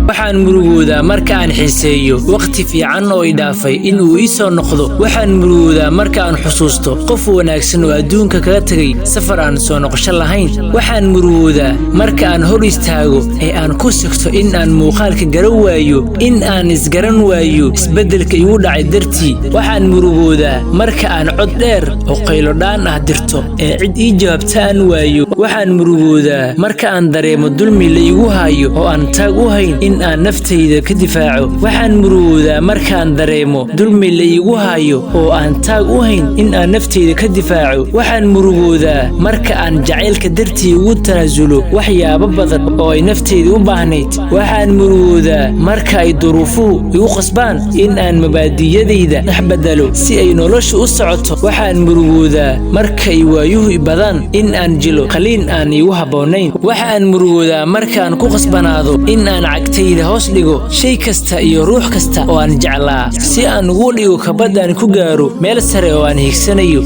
Waxaan murugoodaa marka aan xiiseeyo waqti fiican oo i dhaafay in uu ii soo noqdo. Waxaan murugoodaa marka aan xusuusto qof wanaagsan oo adduunka kaga tegay safar aan soo noqosho lahayn. Waxaan murugoodaa marka aan hor istaago ee aan ku sigto in aan muuqaalka garan waayo, in aan isgaran waayo isbeddelka igu dhacay dartii. Waxaan murugoodaa marka aan cod dheer oo qaylodhaan ah dirto ee cid ii jawaabta aan waayo. Waxaan murugoodaa marka aan dareemo dulmi la igu hayo oo aan taag u hayn in aan naftayda ka difaaco. Waxaan murugoodaa markaan dareemo dulmi la igu hayo oo aan taag u hayn in aan naftayda ka difaaco. Waxaan murugoodaa marka aan jacaylka dartii ugu tanaasulo waxyaabo badan oo ay naftayda u baahnayd. Waxaan murugoodaa marka ay duruufuhu igu qasbaan in aan mabaadi'dayda wax beddelo si ay noloshu u socoto. Waxaan murugoodaa marka ay waayuhu i badaan in aan jilo qalliin aan igu habboonayn. Waxaan murugoodaa marka aan ku qasbanaado in aan cagtayda hoos dhigo shay kasta iyo ruux kasta oo aan jeclaa, si aan ugu dhigo kabad aan ku gaaro meel sare oo aan hiigsanayo.